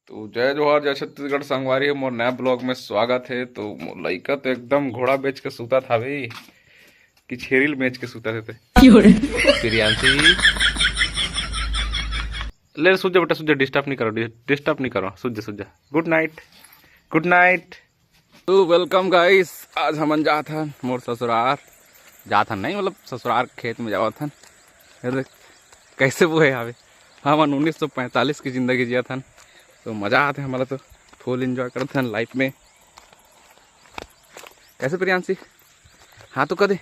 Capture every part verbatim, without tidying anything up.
तो जय जोहार, जय छत्तीसगढ़ संगवारी हो, मोर नया ब्लॉग में स्वागत है। तो मोर लइका तो एकदम घोड़ा बेच के सुतत हवे कि छेरी ल बेच के सुतत हे ते। प्रियांशी, ले सुत जा बेटा, सुत जा, डिस्टर्ब नहीं करो, डिस्टर्ब नहीं करो, सुत जा, सुत जा। गुड नाइट, गुड नाइट। तो वेलकम गाइस, आज हमन जात हन मोर ससुरार। जात हन नहीं, मतलब ससुरार खेत में जावत हन। ये देख कैसे वो है हवे। हमन उन्नीस सौ पैंतालीस की जिंदगी जियत हन, तो मजा आते हमला तो। फुल एंजॉय करत हन लाइफ में। कैसे प्रियांशी? हाँ तो कदे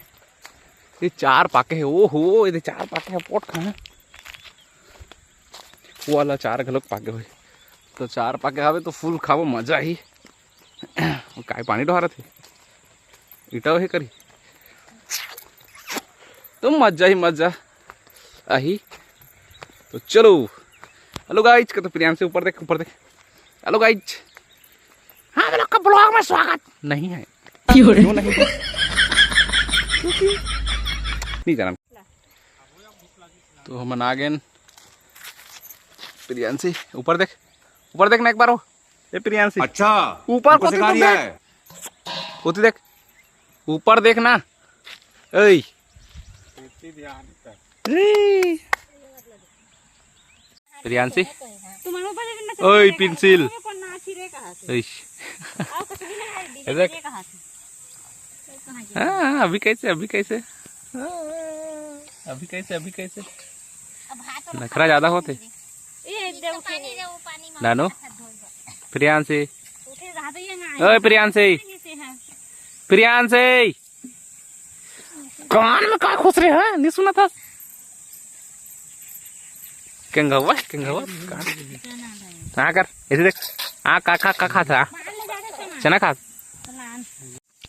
ये चार पाके है। ओ हो, ये दे चार पाके है, पोट खाना। वो वाला चार घलोक पाके होई। तो चार पाके हवे तो फुल खाबो, मजा ही। वो काय पानी डोहारत हे? ईटा हे करी। तो मजा ही मजा आही। तो चलो। हेलो गाइज, कतो प्रियांशी ऊपर देख, ऊपर देख। हेलो गाइज, हाँ, हम लोग का ब्लॉग में स्वागत नहीं है। क्यों रे? क्यों नहीं है? क्यों, क्यों? नहीं जाना। तो हमन आ गेन। प्रियांशी, ऊपर देख, ऊपर देख ना एक बार वो। ए प्रियांशी, अच्छा, ऊपर हमको कोती सिखा तो दिया देख। है। कोती देख, ऊपर देख ना। ओए। ए। प्रियांशी, ओए पेंसिल। ओए। ए देख। हाँ, हाँ, अभी कैसे, अभी कैसे? हाँ, अभी कैसे, अभी कैसे? नखरा ज्यादा होते। नानू, प्रियांशी, ओए प्रियांशी, प्रियांशी, कान में का खुसरे है? नहीं सुनत हस? केंगवा, केंगवा, कान। हाँ कर, ऐसे देख। हाँ, का, का, का खात रहा? चना खात।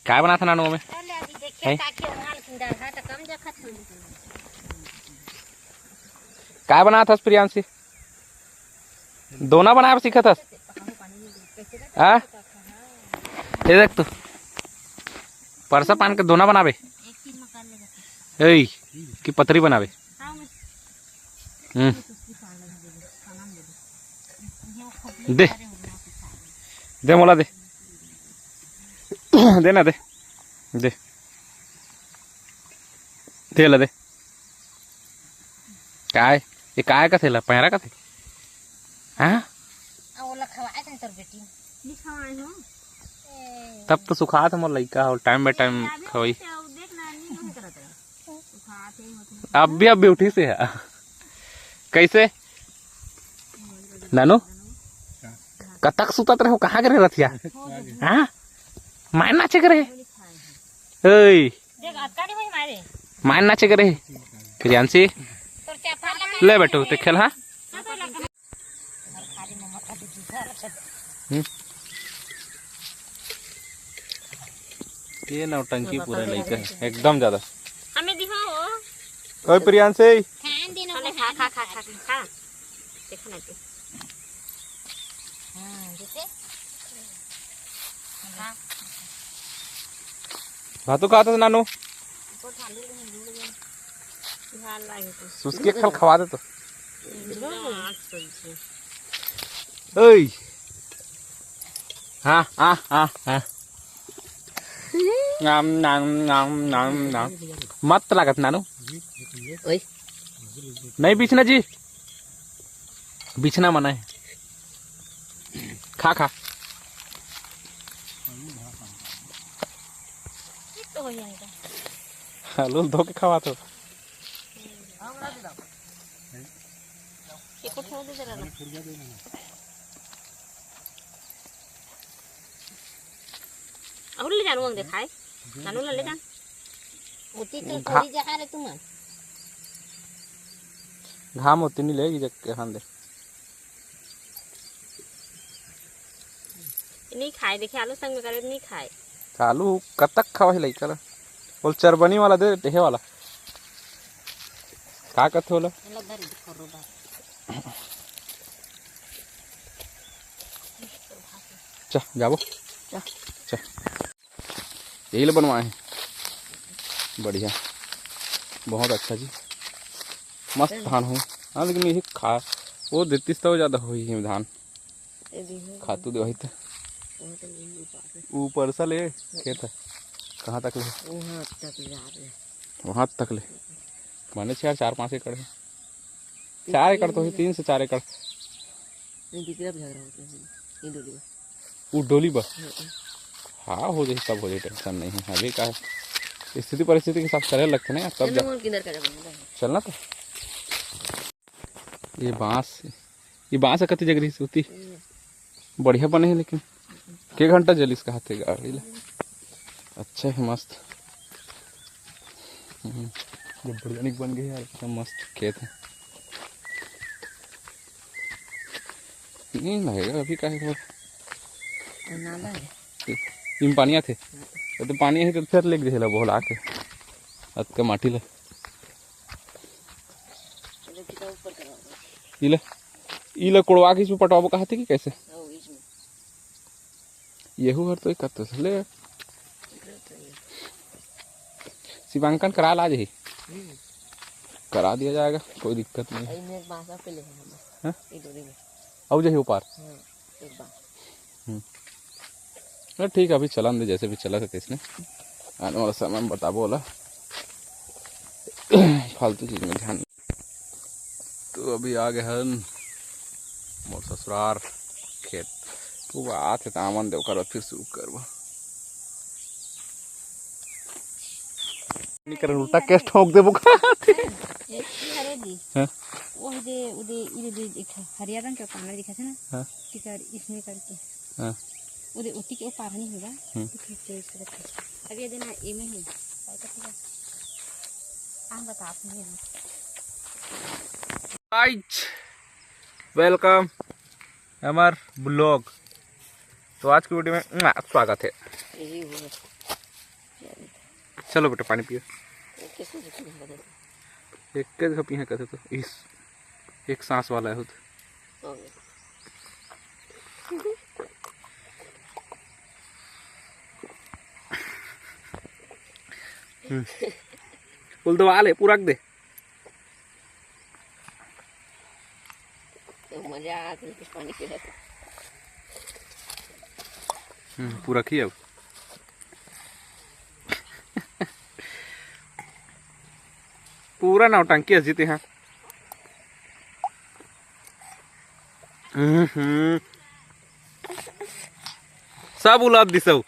काय बनात हस नानू में? हैं? काय बनात हस प्रियांशी? दोना बनाए बर सीखत हस? हाँ? ये देख तू, परसा पान के दोना बनाबे। ए, कि पतरी बनाबे। हम्म। दे, दे मोला दे। दे ना, दे, दे, दे ला दे। काय? ये काय कथे ला? पैरा कथे? हाँ? आ, ओला खवाए थे तोर बेटी। नहीं खवाए हो। ए। तब तो सुखात हे मोर लइका हो, टाइम बाय टाइम खवाई। अभी से वो देख ना, नहीं होने करत है। सुखात है, मतलब। अब भी, अब भी उठी से है। कैसे? नानू? कतक सुतत रहे हो, कहाँ गे रहे रतिया? हाँ? मार नाचे गे रहे। ओए। देख, अतका नहीं होई मारे। मार नाचे गे रहे। प्रियांशी। तोर चप्पल लगा ले बेटू, ते खेल, हाँ? हाँ, तो लगा। हम्म। ये नौटंकी पूरा लइका है, एकदम ज्यादा। हमें दिखाओ। ओए प्रियांशी। खान दिन अरे, खा, खा, खा, खा, खा। देखो ना तू। हाँ, देखे? हाँ। भातू खात हस नानू? ऊपर ठांडू ले, ठांडू ले। हाल लागे तो। सुसके खल खवा दे तो। हाँ, आज सही से। ओए। हाँ, हाँ, हाँ, हाँ। नाम, नाम, नाम, नाम, नाम। मस्त लागत नानू। ओए। नहीं बिछना जी। बिछना मना है। खा, खा। आलू धो के खवा तो। अउ ले जानू अंग देखाए। जानू ला ले जान। ओती तो घा- थोड़ी जगह रे तुम। घाम होती नहीं लेगी जग के खान दे। नहीं खाए, देखे आलू संग में करे, नहीं खाए। आलू कतक खवा है लइका ला। बोल चरबनी वाला दे, टेहे वाला। का कथे ओला? चल, जाबो। चल। यही ला बनवाए हैं। बढ़िया। बहुत अच्छा जी। मस्त धान होही। हाँ, लेकिन यही खा, वो देतीस तो ज्यादा होही धान। खातू देवाही त। ऊपर से ले खेत है। कहाँ तक ले? वहाँ तक ले। माने छः, चार पाँच एकड़ है। चार एकड़ तो ही, तीन से चार एकड़। वो डोली बा। हाँ, हो जाही, सब हो जाही, टेंशन नहीं है। अभी का है, स्थिति परिस्थिति के हिसाब से करे लगथे ना यार, तब जा। चलना तो। ये बांस, ये बांस ह कति जगह रहिस होती। बढ़िया बने हे, लेकिन के घंटा जलिस कहाथे गाड़ी ला। अच्छा है, मस्त। हम्म, जब बढ़िया निक बन गए यार, एकदम मस्त खेत है। नहीं लगेगा अभी, का है, नाला है। इम पानी आथे। वो तो पानी आही तो फिर लेके देला बोला के। अतका माटी ला। इला, इला कोड़वा के इसमें पटवाबो कहाथे कि कैसे? यहू हर तो एक कत्ता से ले। शिवांकन करा ला जी। करा दिया जाएगा, कोई दिक्कत नहीं है। हाँ? अउ जाही ऊपर। हम्म। अरे ठीक है, अभी चलन दे, जैसे भी चला सकते इसने। आने वाला समय में बताबो ओला। फालतू चीज में ध्यान। तो अभी आ गए हन मोर ससुरार खेत। वो आत है तो आवन दे, ओकर बाद फिर शुरू करबो। नहीं करन, उल्टा केस ठोक देबो का। एक ही हरे दी। हाँ। वो दे, वो दे, ये दे, एक हरिया रंग के पाना दिखा था ना? हाँ। टिकर इसने करके। हाँ। वो दे, ओती के ऊपर नहीं होगा। हम्म। तो फिर तेज करके। अब ये देना, ये में ही। हम बता आप नहीं। गाइस, welcome हमार vlog। तो आज की वीडियो में, म्वा, स्वागत है। यही हुआ। चलो बेटा, पानी पियो। एक के सूझ के नहीं बदलता। एक के धपिया कहते तो इस, एक सांस वाला है खुद। हो गया। हम्म। उलदवा ले, पूरा दे। तो मजा आ गया, कुछ पानी पी रहा था। हम्म, पूरा खी अब। पूरा नौटंकी हस जीते हैं। हम्म, हम्म। सब उलाद दिसौ।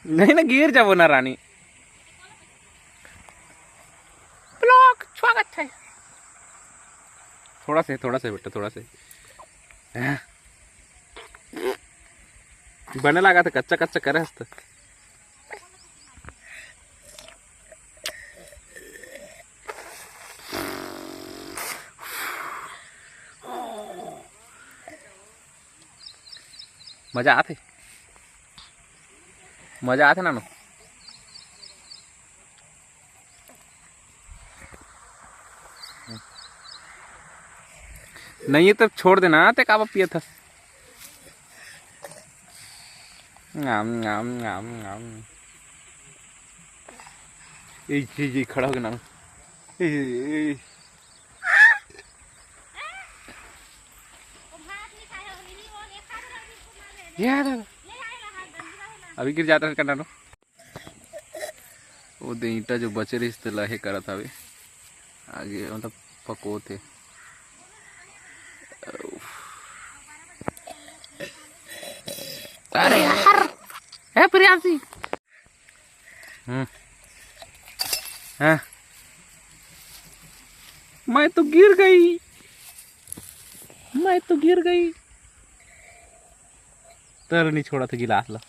नहीं ना, गिर जाबो ना रानी। Vlog स्वागत है। थोड़ा से, थोड़ा से बेटा, थोड़ा से। हाँ। बने लगा था, कच्चा कच्चा करे हस त। मजा आथे, मजा आथे नानू। नहीं है तो छोड़ देना, ते काबा पियत हस। आम, आम, आम, आम। ए, ए, ए, खड़ा हो गया ना। ए, ए, ए। ये आ रहा। अभी गिर जाता है कंडा नो। वो दे ईंटा जो बचे रहिस, ते लहे करत हवे। आगे मतलब पकोत हे। अरे यार, हे प्रियांशी। हम्म। हाँ। मैं तो गिर गई, मैं तो गिर गई। तर नहीं छोड़ा था गिलास ला।